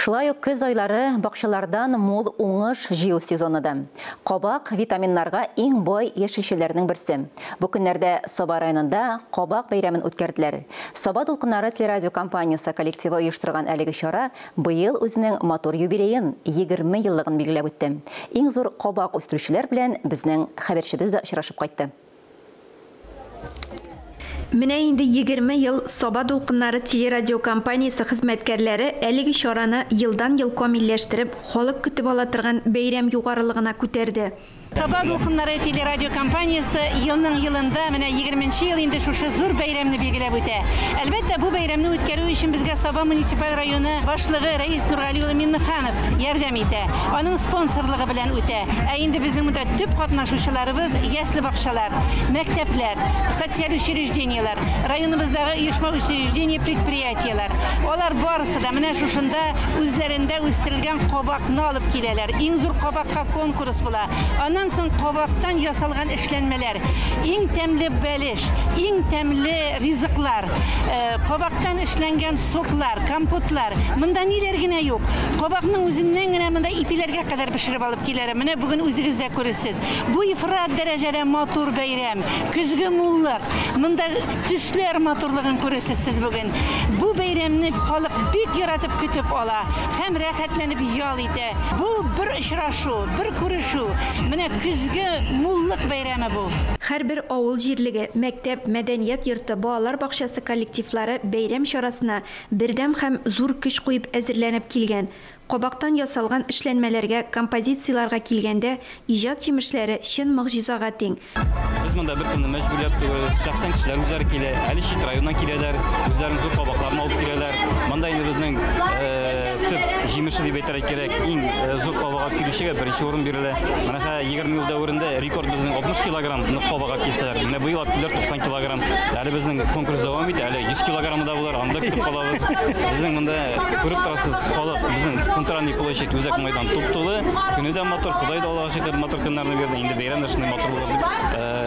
Шулай ук көз айлары бакчалардан мул уңыш җыю сезоны да. Кабак витаминнарга иң бай яшелчәләрнең берсе. Бу көннәрдә Саба районында кабак бәйрәмен үткәрделәр. Саба дулкыннары телерадиокомпаниясе коллективы оештырган әлеге чара быел үзенең матур юбилеен, 20 еллыгын билгеләп үтте. Иң зур кабак үстерүчеләр белән безнең хәбәрчебез дә очрашып кайтты. Менә инде 20 ел Саба дулкыннары телерадиокомпаниясе хезмәткәрләре әлеге чараны елдан-ел камилләштереп, халык көтеп ала торган бәйрәм югарылыгына күтәрде. Саба дулкыннары телерадиокомпаниясе елның елында менә 20 ел инде шушы зур бәйрәмне билгеләп үтә. Әлбәттә, бу бәйрәмне үткәрү өчен безгә Саба муниципаль районы башлыгы Рәис Нургали улы Миннеханов ярдәм итә. Аның спонсорлыгы белән үтә. Ә инде безнең монда төп катнашучыларыбыз ясле бакчалар, мәктәпләр, социаль учреждениеләр, районыбыздагы оешма учреждение, предприятиеләр. Алар барысы да менә шушында үзләрендә үстерелгән кабакны алып киләләр. Иң зур кабакка конкурс була. Аннан соң кабактан ясалган эшләнмәләр, иң тәмле бәлеш, иң тәмле ризыклар, кабактан эшләнгән соклар, компотлар. Монда ниләр генә юк. Кабакның үзеннән генә монда ипиләргә кадәр пешереп алып киләләр. Менә бүген үзегез дә күрерсез. Бу ифрат дәрәҗәдә матур бәйрәм, көзге муллык. Монда төсләр матурлыгын күрерсез сез бүген. Бу бәйрәмне халык бик яратып көтеп ала һәм рәхәтләнеп ял итә. Бу бер очрашу, бер күрешү. Менә көзге муллык бәйрәме бу. Һәрбер авыл җирлеге, мәктәп, мәдәният йорты, балалар бакчасы коллективлары бәйрәм чарасына бердәм һәм зур көч куеп әзерләнеп килгән. Кабактан ясалган эшләнмәләргә, композицияләргә килгәндә, иҗат җимешләре чын могҗизага тиң. Без монда беркемне мәҗбүрләп түгел, шәхсән кешеләр үзләре килә, әле чит районнан киләләр, үзләренең зур кабакларын алып киләләр. Монда инде безнең төп җимеше дип әйтергә кирәк, иң зур кабак алып килүчегә беренче урын бирелә. Менә хәзер 20 ел дәверендә рекорд безнең 60 килограмм нык кабак алып килсәләр, менә быел алып килделәр 90 килограмм. Әле безнең конкурс дәвам итә, әле 100 килограммы да булыр, анда көтеп калабыз. Безнең монда күреп торасыз, халык безнең центральный площадь, үзәк майдан туп-тулы. Көне дә матур, Ходай да Аллага шөкер матур көннәрне бирде. Инде бәйрәм дә шундый матур булыр дип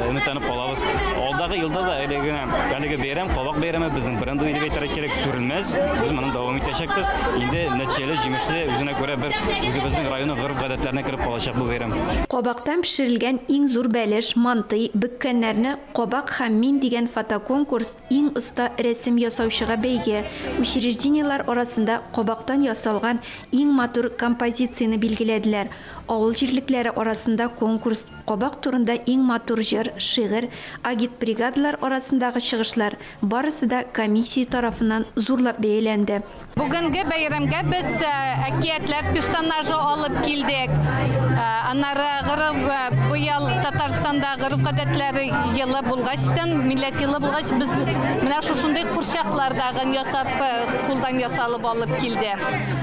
өметләнеп калабыз. Алдагы елда да әлеге бәйрәм, кабак бәйрәме безнең брендовый дип әйтергә кирәк, сүрелмәс. Без моны дәвам итәчәкбез. Инде нәтиҗәле, җимешле, үзенә күрә бер үзебезнең районның гореф-гадәтләренә кереп калачак бу бәйрәм. Кабактан пешерелгән иң зур бәлеш, мантый, бөккәннәрне Кабак һәм мин дигән фотоконкурс, иң оста рәсем ясаучыга бәйге, учреждениеләр арасында кабактан ясалган иң матур композицияне билгеләделәр. Авыл җирлекләре арасында конкурс, кабак турында иң матур җыр, шигырь, агитбригадалар арасындагы чыгышлар, барысы да комиссия тарафыннан зурлап бәяләнде. Бүгенге бәйрәмгә без әкиятләр персонажы алып килдек. Аннары гореф, быел Татарстанда гореф-гадәтләре елы булгачтан, милләт елы булгач, без менә шушындый курчаклардагын ясап, кулдан ясалып алып килде.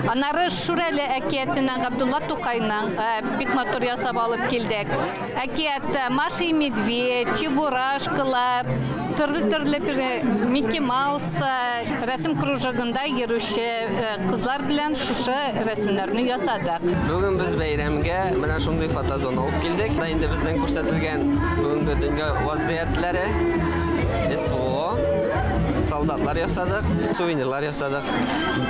Аннары Шүрәле әкиятеннән Габдулла Тукайның бик матур ясап алып килдек. Әкият Маша и Медведь, Чебурашкалар, төрле-төрле Микки Маус рәсем кружогында йөрүче кызлар белән шушы рәсемнәрне ясадык. Бүген без бәйрәмгә менә шундый фотозона алып килдек. Да инде безнең күрсәтелгән бүгенге дөнья вазгыятьләре, СВО, солдатлар ясадык, сувенирлар ясадык.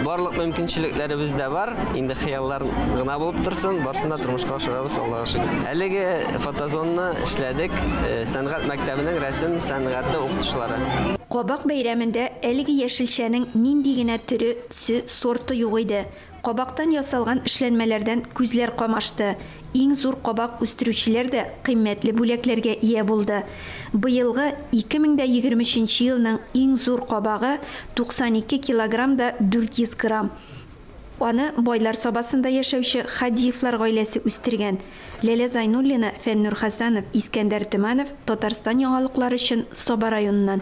Барлык мөмкинчелекләребез дә бар. Инде хыяллар гына булып торсын, барысын да тормышка ашырабыз, Аллага шөкер. Әлеге фотозонны эшләдек сәнгать мәктәбенең рәсем сәнгате укытучылары. Кабак бәйрәмендә әлеге яшелчәнең нинди генә төре, төсе, сорты юк иде. Кабактан ясалган эшләнмәләрдән күзләр камашты. Иң зур кабак үстерүчеләр дә кыйммәтле бүләкләргә ия булды. Быелгы 2023 елның иң зур кабагы 92 килограмм да 400 грамм. Аны Байлар Сабасында яшәүче Хадиевлар гаиләсе үстергән. Ләлә Зайнуллина, Фәннур Хәсәнов, Искәндәр Төмәнов, Татарстан яңалыклары өчен Саба районыннан.